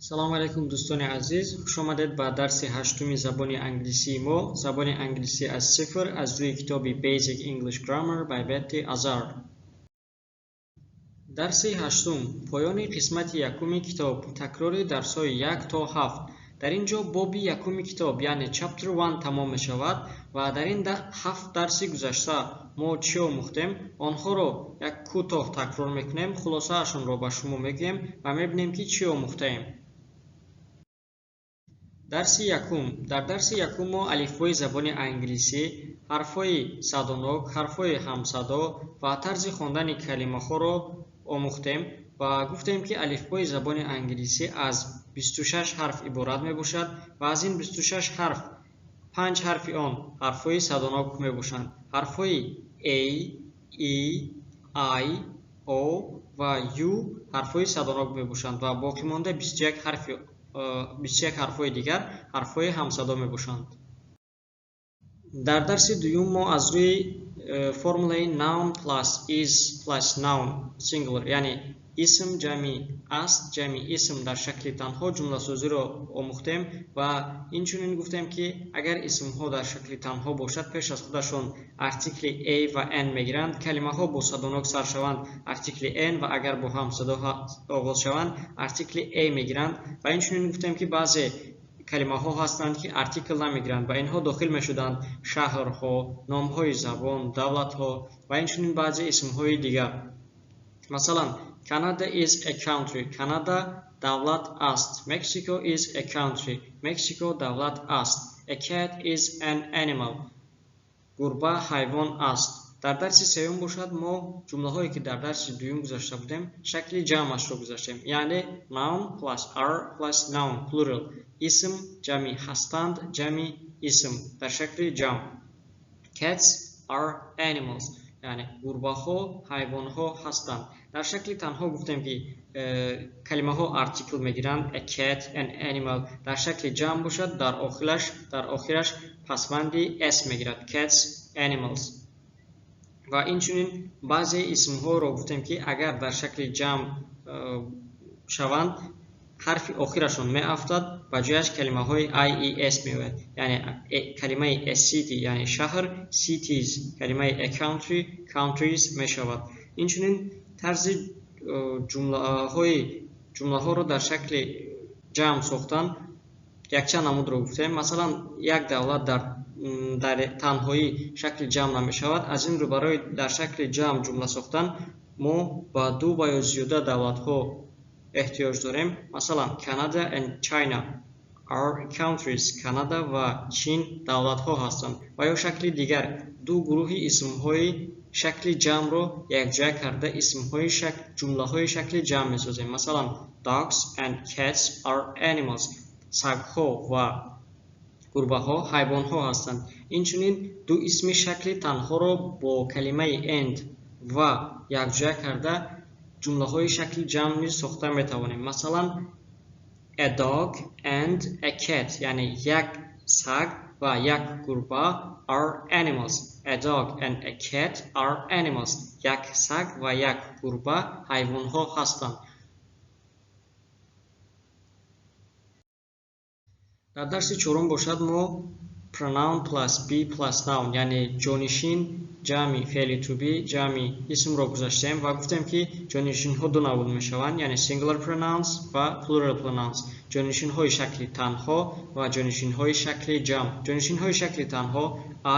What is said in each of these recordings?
Салому алайкум, дӯстони азиз, хушомадед ба дарси ҳаштуми забони англисии мо, забони англисӣ аз сифр, аз рӯи китоби Basic English Grammar by Betty Azar. Дарси ҳаштум, поёни қисмати якуми китоб, такрори дарсҳои 1 то 7. Дар ин ҷо боби якуми китоб, яъне Chapter 1 тамом мешавад ва дар ин ҳафт дарси гузашта мо чӣ омӯхтем, онҳоро як кӯтоҳ такрор мекунем, хулосаашонро ба шумо мегӯем ва мебинем, ки чӣ омӯхтаем. Дарси якум. Дар дарси якум мо алифбои забони англисӣ, ҳарфҳои садонок, ҳарфҳои ҳамсадо ва тарзи хондани калимаҳоро омӯхтем ва гуфтем, ки алифбои забони англисӣ аз 26 ҳарф иборат мебошад ва аз ин 26 ҳарф панҷ ҳарфи он ҳарфҳои садонок мебошанд. Ҳарфҳои A, E, I, O ва U ҳарфҳои садонок мебошанд ва боқимонда 21 ҳарфи, 21 ҳарфҳои дигар ҳарфҳои ҳамсадо мебошанд. Дар дарси дуюм мо аз рӯи формулаи noun plus is plus noun singular, яъне исм ҷамъи аст ҷамъи исм дар шакли танҳо, ҷумласозиро омӯхтем ва инчунин гуфтем, ки агар исмҳо дар шакли танҳо бошад, пеш аз худашон артикли a ва an мегиранд, калимаҳо бо садонок сар шаванд, артикли an ва агар бо ҳамсадо оғоз шаванд, артикли a мегиранд. Ва инчунин гуфтем, ки баъзе калимаҳо ҳастанд, ки артикл намегиранд ва инҳо дохил мешуданд шаҳрҳо, номҳои забон, давлатҳо ва инчунин баъзе исмҳои дигар. Масалан, Canada is a country. Канада давлат аст. Mexico is a country. Мексико давлат аст. A cat is an animal. Гурба ҳайвон аст. Дар дарси сеюм бошад, мо ҷумлаҳое, ки дар дарси дуюм гузашта будем, шакли ҷамъашро гузаштем, яъне noun plus are plus noun plural, исм ҷамъи ҳастанд ҷамъи исм дар шакли ҷамъ. Cats are animals, яъне гурбаҳо ҳайвонҳо ҳастанд. Дар шакли танҳо гуфтем, ки калимаҳо артикл мегиранд: a cat, an animal. Дар шакли ҷамъ бошад, дар охираш пасванди s мегирад: cats, animals. Ва инчунин баъзе исмҳоро гуфтем, ки агар дар шакли ҷамъ шаванд, ҳарфи охирашон меафтад, ба ҷояш калимаҳои ies меояд, яъне калимаи a city, яъне шаҳр, cities, калимаи a country, countries мешавад. Инчунин тарзи ҷумлаҳоро дар шакли ҷамъ сохтан якчанд намудро гуфтем. Масалан, як давлат дар танҳоӣ шакли ҷамъ намешавад. Аз ин рӯ барои дар шакли ҷамъ ҷумла сохтан мо ба ду ва ё зиёда давлатҳо эҳтиёҷ дорем. Масалан, Canada and China are countries. Канада ва Чин давлатҳо ҳастанд. Ва ё шакли дигар, ду гурӯҳи исмҳои шакли ҷамъро якҷоя карда, исмҳои ҷумлаҳои шакли ҷамъ месозем. Масалан, dogs and cats are animals. Сагҳо ва гурбаҳо ҳайвонҳо ҳастанд. Инчунин ду исми шакли танҳоро бо калимаи and, ва якҷоя карда, ҷумлаҳои шакли ҷамъ низ сохта метавонем. Масалан, a dog and a cat, яъне як саг ва як гурба, are animals. A dog and a cat are animals. Як саг ва як гурба ҳайвонҳо ҳастанд. Дар дарси чорум бошад, мо pronoun plus be plus noun, яъне ҷонишин ҷамъи феъли to be ҷамъи исмро гузаштем ва гуфтем, ки ҷонишинҳо ду навъ мешаванд, яъне singular pronouns ва plural pronouns, ҷонишинҳои шакли танҳо ва ҷонишинҳои шакли ҷамъ. Ҷонишинҳои шакли танҳо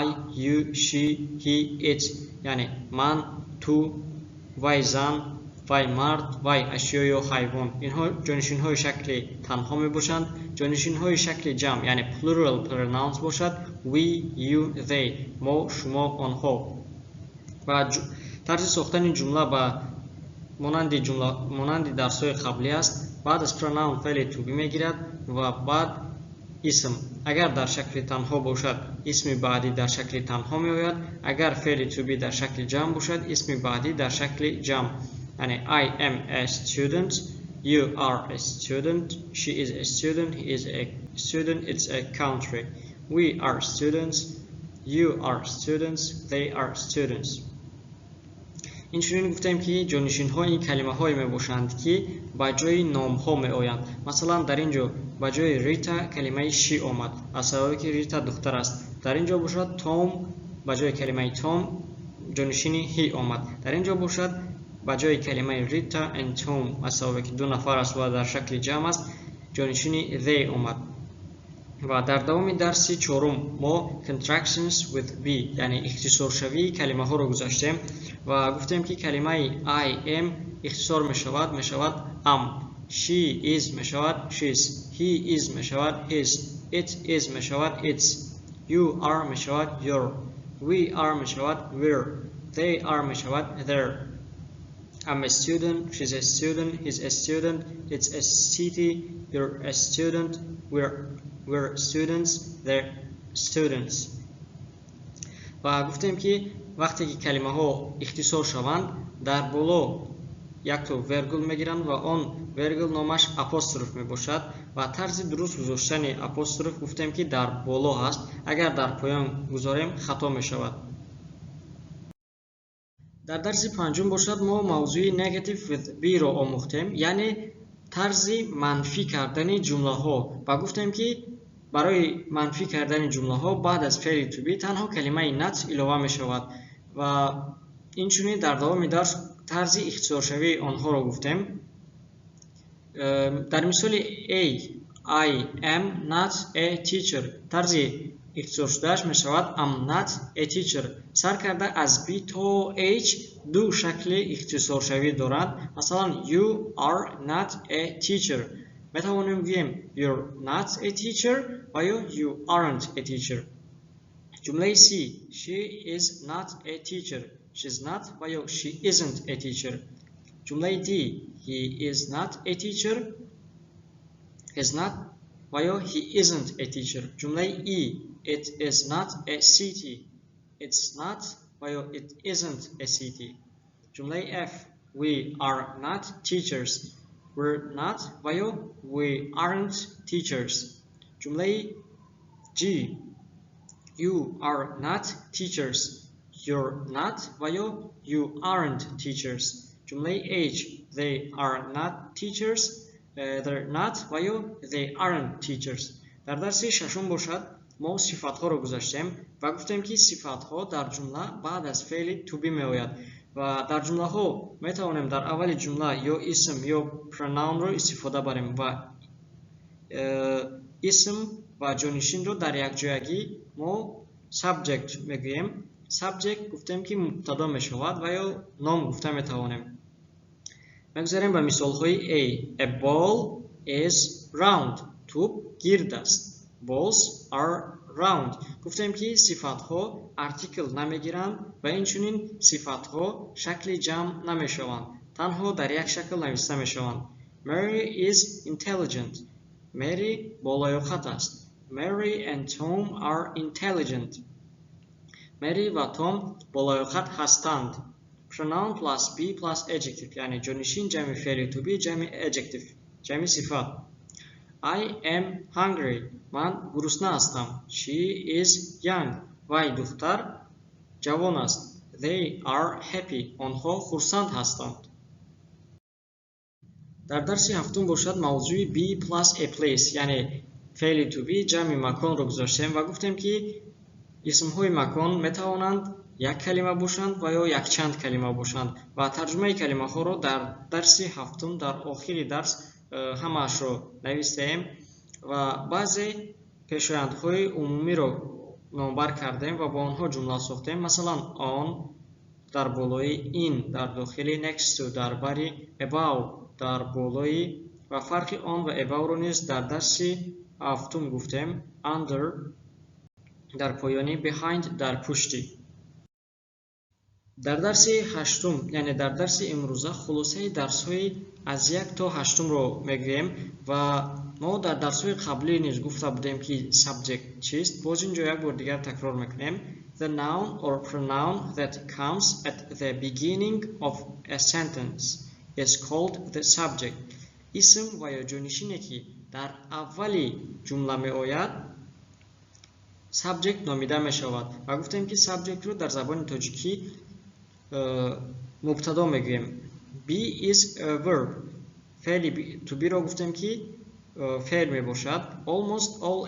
I, you, she, he, it, яъне ман, ту, вай зан, вай мард, вай ашё ё ҳайвон, инҳо ҷонишинҳои шакли танҳо мебошанд. Ҷонишинҳои шакли ҷамъ, яъне plural pronouns бошад, we, you, they, мо, шумо, онҳо. Ва тарзи сохтани ҷумла ба монанди дарсҳои қаблӣ аст. Баъд аз pronoun феъли to be мегирад ва баъд исм. Агар дар шакли танҳо бошад, исми баъдӣ дар шакли танҳо меояд. Агар феъли to be дар шакли ҷамъ бошад, исми баъдӣ дар шакли ҷамъ, яъне I am a student, you are a student, she is a student, he is a student, it's a country, we are students, you are students, they are students. Инчунин гуфтем, ки ҷонишинҳо ин калимаҳое мебошанд, ки ба ҷои номҳо меоянд. Масалан, дар ин ҷо ба ҷои Рита калимаи she омад, аз сабабе ки Рита духтар аст. Дар ин ҷо бошад, Том, ба ҷои калимаи Том ҷонишини he омад. Дар ин ҷо бошад, ба ҷои калимаи Rita and Tom, аз сабабе ки ду нафар аст ва дар шакли ҷамъ аст, ҷонишини they омад. Ва дар давоми дарси чорум мо contractions with be, яъне ихтисоршавии калимаҳоро гузаштем ва гуфтем, ки калимаи I am ихтисор мешавад I'm, she is мешавад she's, he is мешавад he's, it is мешавад it's, you are мешавад you're, we are мешавад we're, they are мешавад they're, I'm a student, she's a student, he's a student, it's a city, you're a student, we're students, they're students. Ва гуфтем, ки вақте ки калимаҳо ихтисор шаванд, дар боло якто вергул мегиранд ва он вергул номаш апостроф мебошад. Ва тарзи дуруст гузоштани апостроф, гуфтем, ки дар боло ҳаст, агар дар поён гузорем, хато мешавад. Дар дарси панҷум бошад, мо мавзӯи negative with be-ро омӯхтем, яъне тарзи манфӣ кардани ҷумлаҳо, ва гуфтем, ки барои манфӣ кардани ҷумлаҳо баъд аз феъли to be танҳо калимаи not илова мешавад. Ва инчунин дар давоми дарс тарзи ихтисоршавии онҳоро гуфтем. Дар мисоли A, I am not a teacher, тарзи ихтисоршудааш мешавад I'm not a teacher. Сар карда аз B то H ду шакли ихтисоршавӣ доранд. Масалан, you are not a teacher, метавонем гӯем you're not a teacher ва ё you aren't a teacher. Ҷумлаи C, she is not a teacher, she's not ва ё she isn't a teacher. Ҷумлаи D, he is not a teacher, he's not ва ё he isn't a teacher. Ҷумлаи E, it is not a city, it's not ва ё it isn't a city. Ҷумлаи F, we are not teachers, we're not ва ё we aren't teachers. Ҷумлаи G, you are not teachers, you're not ва ё you aren't teachers. Ҷумлаи H, they are not teachers, they're not ва ё they aren't teachers. Дар дарси шашум бошад, мо сифатҳоро гузаштем ва гуфтем, ки сифатҳо дар ҷумла баъд аз феъли to be меояд ва дар ҷумлаҳо метавонем дар аввали ҷумла ё исм, ё pronoun-ро истифода барем ва исм ва ҷонишинро дар якҷоягӣ мо subject мегӯем. Subject, гуфтем, ки мубтадо мешавад ва ё ном гуфта метавонем. Мегузарем ба мисолҳои A. A ball is round. Тӯб гирд аст. Balls are round. Гуфтем, ки сифатҳо артикл намегиранд ва инчунин сифатҳо шакли ҷамъ намешаванд, танҳо дар як шакл нависта мешаванд. Mary is intelligent. Mary болаёқат аст. Mary and Tom are intelligent. Mary ва Том болаёқат ҳастанд. Pronoun plus be plus adjective, яъне ҷонишин ҷамъи феъли to be ҷамъи adjective, ҷамъи сифат. I am hungry. Ман гурусна ҳастам. She is young. Вай духтар ҷавон аст. They are happy. Онҳо хурсанд ҳастанд. Дар дарси ҳафтум бошад, мавзӯи be plus a place, яъне феъли to be ҷамъи маконро гузоштем ва гуфтем, ки исмҳои макон метавонанд як калима бошанд ва ё якчанд калима бошанд ва тарҷумаи калимаҳоро дар дарси ҳафтум, дар охири дарс ҳамаашро навистаем ва баъзе пешояндҳои умумиро номбар кардем ва бо онҳо ҷумла сохтем. Масалан, on дар болои, in дар дохили, next to дар бари, above дар болои ва фарқи on ва above-ро низ дар дарси ҳафтум гуфтем, under дар поёни, behind дар пушти. Дар дарси ҳаштум, яъне дар дарси имрӯза, хулосаи дарсҳои аз як то ҳаштумро мегӯем. Ва мо дар дарсҳои қаблӣ низ гуфта будем, ки subject чист. Боз ин ҷо як бор дигар такрор мекунем: the noun or pronoun that comes at the beginning of a sentence is called the subject. Исм ва ё ҷонишине, ки дар аввали ҷумла меояд, subject номида мешавад. Ва гуфтем, ки subject-ро дар забони тоҷикӣ мубтадо мегӯем. Be is a verb. Феъли to be-ро гуфтем, ки феъл мебошад. Almost all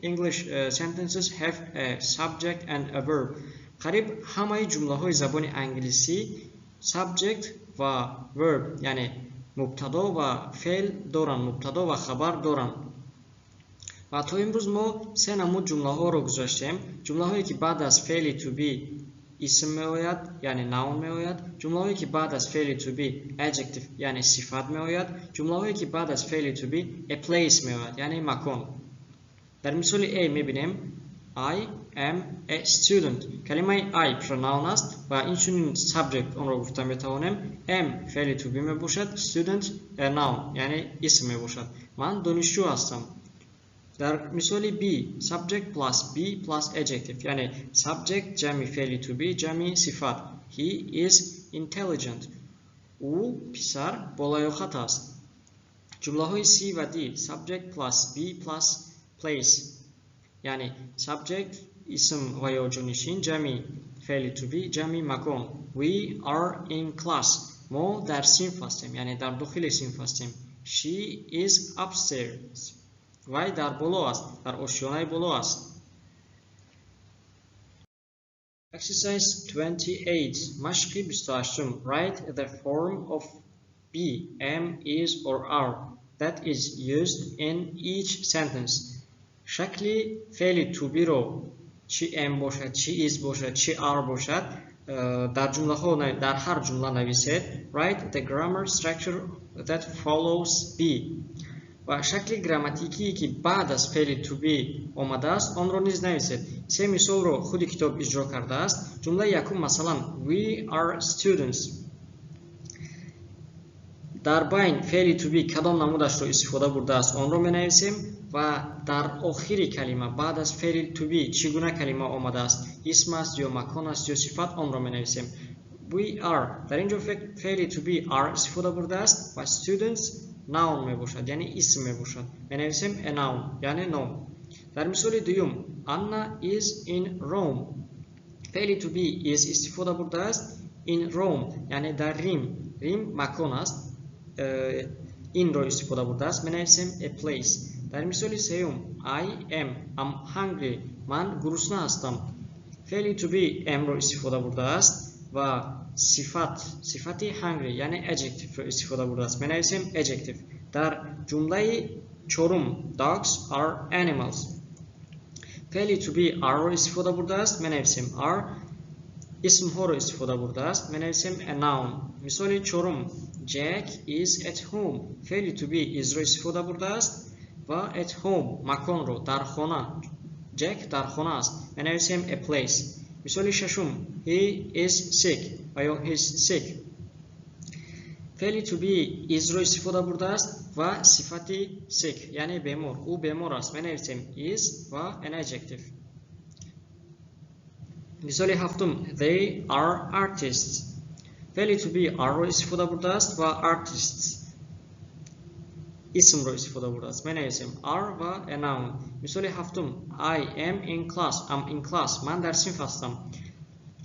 English sentences have a subject and a verb. Қариб ҳамаи ҷумлаҳои забони англисӣ subject ва verb, яъне мубтадо ва феъл доранд, мубтадо ва хабар доранд. Ва то имрӯз мо се намуд ҷумлаҳоро гузаштем: ҷумлаҳое, ки баъд аз феъли to be исм меояд, яъне noun меояд, ҷумлаҳое, ки баъд аз феъли to be adjective, яъне сифат меояд, ҷумлаҳое, ки баъд аз феъли to be a place меояд, яъне макон. Дар мисоли A мебинем: I am a student. Калимаи I pronoun аст ва инчунин subject онро гуфта метавонем. Am феъли to be мебошад, student a noun, яъне исм мебошад. Ман донишҷӯ ҳастам. Дар мисоли B subject plus be plus adjective, яъне subject ҷамъи феъли to be ҷамъи сифат. He is intelligent. Ӯ писар болаёқат аст. Ҷумлаҳои C ва D subject plus be plus place, яъне subject, исм ва ё ҷонишин, ҷамъи феъли to be ҷамъи макон. We are in class. Мо дар синф ҳастем, яъне дар дохили синф ҳастем. She is upstairs. Вай дар боло аст, дар ошёнаи боло аст. Exercise 28. Машқи 28. Write the form of be, am, is or are that is used in each sentence. Шакли феъли to be-ро, чӣ am бошад, чӣ is бошад, чӣ are бошад, дар ҷумлаҳо, дар ҳар ҷумла нависед. Write the grammar structure that follows be. Ва шакли грамматикие, ки баъд аз феъли to be омадааст, онро низ нависед. Се мисолро худи китоб иҷро кардааст. Ҷумлаи якум, масалан, we are students. Дар байн феъли to be кадом намудашро истифода бурдааст, онро менависем ва дар охири калима баъд аз феъли to be чӣ гуна калима омадааст, исм аст ё макон аст ё сифат, онро менависем. We are, дар ин ҷо феъли to be are истифода бурдааст ва students noun мебошад, яъне исм мебошад. Менависем a noun, яъне ном. Дар мисоли дуюм Anna is in Rome. Феъли to be is истифода бурдааст, in Rome, яъне дар Рим. Рим макон аст, in-ро истифода бурдааст, менависем a place. Дар мисоли сеюм I am hungry. Ман гурусна ҳастам. Феъли to be am-ро истифода бурдааст ва сифат, сифати hungry, яъне adjective-ро истифода бурдааст. Менависем adjective. Дар ҷумлаи чорум dogs are animals. Феъли to be are-ро истифода бурдааст, менависем are. Исмҳоро истифода бурдааст, менависем a noun. Мисоли чорум Jack is at home. Феъли to be is-ро истифода бурдааст ва at home маконро, дар хона. Jack дар хона аст, менависем a place. Мисоли шашум he is sick ва ё he's sick. Феъли to be is-ро истифода бурдааст ва сифати sick, яъне бемор, ӯ бемор аст, менависем is ва an adjective. Мисоли ҳафтум they are artists. Феъли to be are-ро истифода бурдааст ва artists исмро истифода бурдааст, менависем are ва a noun. Мисоли ҳафтум I am in class, I'm in class. Ман дар синф ҳастам.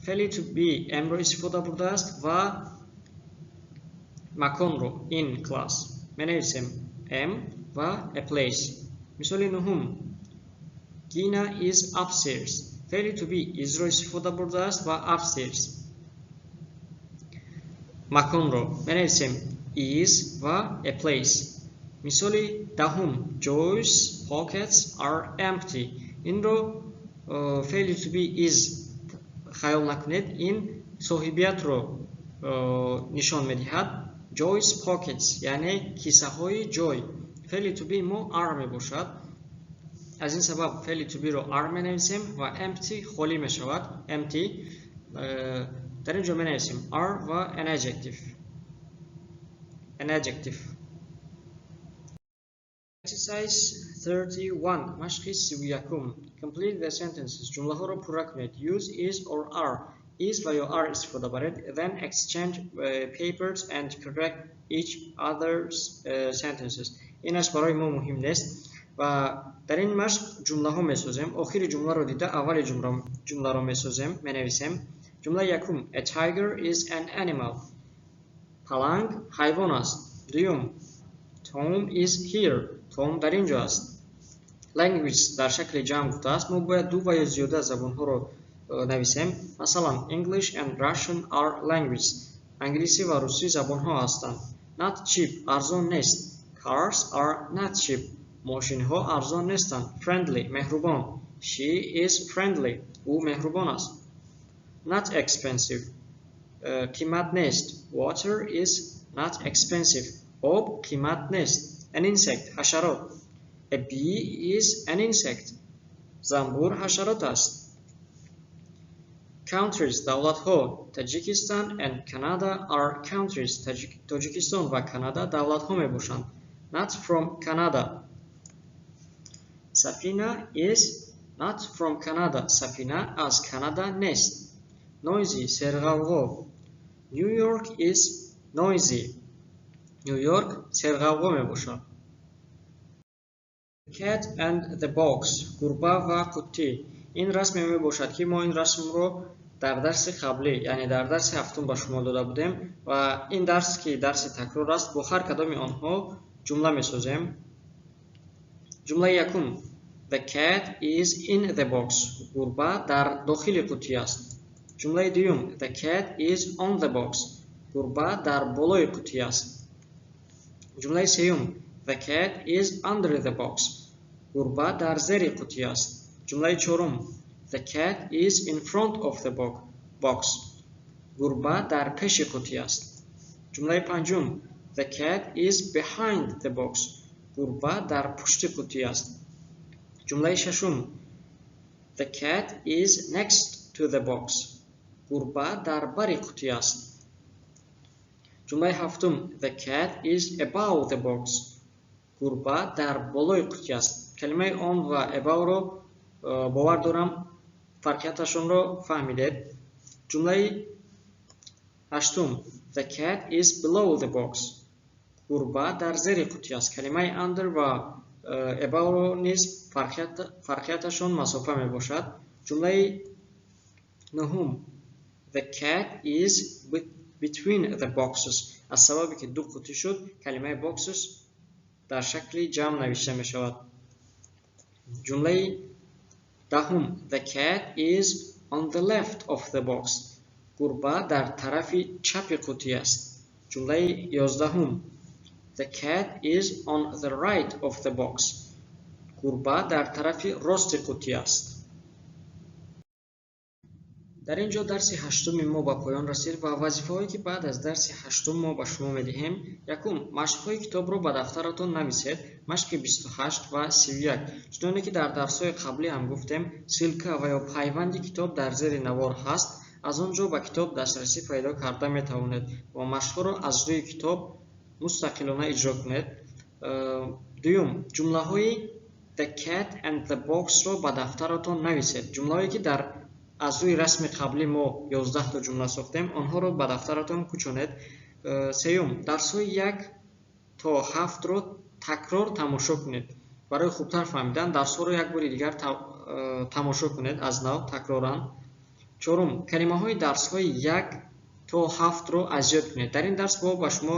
Феъли to be am-ро истифода бурдааст ва маконро, in class, менависем am ва a place. Мисоли нуҳум Gina is upstairs. Феъли to be is-ро истифода бурдааст ва upstairs маконро, менависем is ва a place. Мисоли даҳум Joy's pockets are empty. Инро феъли to be is хаёл накунед, ин соҳибиятро нишон медиҳад. Joy's pockets, яъне кисаҳои Ҷой. Феъли to be мо are мебошад, аз ин сабаб феъли to be-ро are менависем ва empty холӣ мешавад. Empty, дар ин ҷо менависем are ва an adjective, an adjective. Exercise 31. Машқи 31. Complete the sentences. Ҷумлаҳоро пурра кунед. Use is or are. Is ва ё are истифода баред. Then exchange papers and correct each other's sentences. Инаш барои мо муҳим нест ва дар ин машқ ҷумлаҳо месозем. Охири ҷумларо дида аввали ҷумларо месозем, менависем. Ҷумлаи якум: A tiger is an animal. Паланг ҳайвон аст. Дуюм: Tom is here. Том дар ин ҷо аст. Languages дар шакли ҷамъ гуфтааст, мо бояд ду ва ё зиёда забонҳоро нависем. Масалан, English and Russian are languages. Англисӣ ва русӣ забонҳо ҳастанд. Not cheap, арзон нест. Cars are not cheap. Мошинҳо арзон нестанд. Friendly, меҳрубон. She is friendly. Ӯ меҳрубон аст. Not expensive, қимат нест. Water is not expensive. Об қимат нест. An insect, ҳашарот. A bee is an insect. Занбур ҳашарот аст. Countries, давлатҳо. Tajikistan and Canada are countries. Тоҷикистон ва Канада давлатҳо мебошанд. Not from Canada. Safina is not from Canada. Сафина аз Канада нест. Noisy, серғавғо. New York is noisy. Ню Йорк серғавғо мебошад. Cat and the box, гурба ва қуттӣ. Ин расме мебошад, ки мо ин расмро дар дарси қаблӣ, яъне дар дарси ҳафтум, ба шумо дода будем ва ин дарс, ки дарси такрор аст, бо ҳар кадоми онҳо ҷумла месозем. Ҷумлаи якум: The cat is in the box. Гурба дар дохили қуттӣ аст. Ҷумлаи дуюм: The cat is on the box. Гурба дар болои қуттӣ аст. Ҷумлаи сеюм: The cat is under the box. Гурба дар зери қуттӣ аст. Ҷумлаи чорум: The cat is in front of the box. Гурба дар пеши қуттӣ аст. Ҷумлаи панҷум: The cat is behind the box. Гурба дар пушти қуттӣ аст. Ҷумлаи шашум: The cat is next to the box. Гурба дар бари қуттӣ аст. Ҷумлаи ҳафтум: The cat is above the box. Гурба дар болои қуттӣ аст. Калимаи on ва above-ро бовар дорам, фарқияташонро фаҳмидед. Ҷумлаи ҳаштум: The cat is below the box. Гурба дар зери қуттӣ аст. Калимаи under ва above-ро низ фарқияташон масофа мебошад. Ҷумлаи нуҳум: The cat is between the boxes. Аз сабабе ки ду қуттӣ шуд, калимаи boxes дар шакли ҷамъ навишта мешавад. Ҷумлаи даҳум: The cat is on the left of the box. Гурба дар тарафи чапи қуттӣ аст. Ҷумлаи 11-ум: The cat is on the right of the box. Гурба дар тарафи рости қуттӣ аст. Дар ин ҷо дарси ҳаштуми мо ба поён расид ва вазифаҳое, ки баъд аз дарси ҳаштум мо ба шумо медиҳем: якум, машқҳои китобро ба дафтаратон нависед, машқи 28 ва 31. Чуноне ки дар дарсҳои қаблӣ ҳам гуфтем, ссылка ва ё пайванди китоб дар зери навор ҳаст, аз он ҷо ба китоб дастрасӣ пайдо карда метавонед ва машқҳоро аз рӯи китоб мустақилона иҷро кунед. Дуюм, ҷумлаҳои The cat and the box-ро ба дафтаратон нависед. Ҷумлаҳое, ки дар аз рӯи расми қаблӣ мо 11-то ҷумла сохтем, онҳоро ба дафтаратон кӯчонед. Сеюм, дарсҳои 1 то 7-ро такрор тамошо кунед. Барои хубтар фаҳмидан дарсҳоро як бори дигар тамошо кунед, аз нав, такроран. Чорум, калимаҳои дарсҳои 1 то 7-ро аз ёд кунед. Дар ин дарс мо ба шумо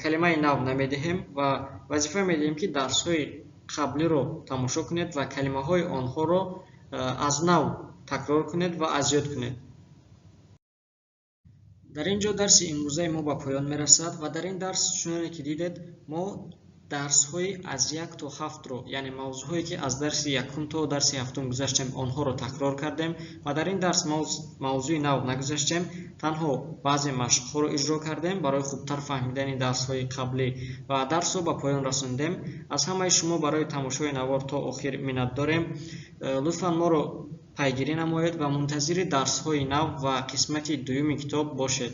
калимаи нав намедиҳем ва вазифа медиҳем, ки дарсҳои қаблиро тамошо кунед ва калимаҳои онҳоро аз нав такрор кунед ва аз ёд кунед. Дар ин ҷо дарси имрӯзаи мо ба поён мерасад ва дар ин дарс, чуноне ки дидед, мо дарсҳои аз 1 то 7-ро, яъне мавзӯъҳое, ки аз дарси якум то дарси ҳафтум гузаштем, онҳоро такрор кардем ва дар ин дарс мавзӯи нав нагузаштем, танҳо баъзе машқҳоро иҷро кардем барои хубтар фаҳмидани дарсҳои қаблӣ ва дарсро ба поён расондем. Аз ҳамаи шумо барои тамошои навор то охир миннат дорем. Лутфан моро пайгирӣ намоед ва мунтазири дарсҳои нав ва қисмати дуюми китоб бошед.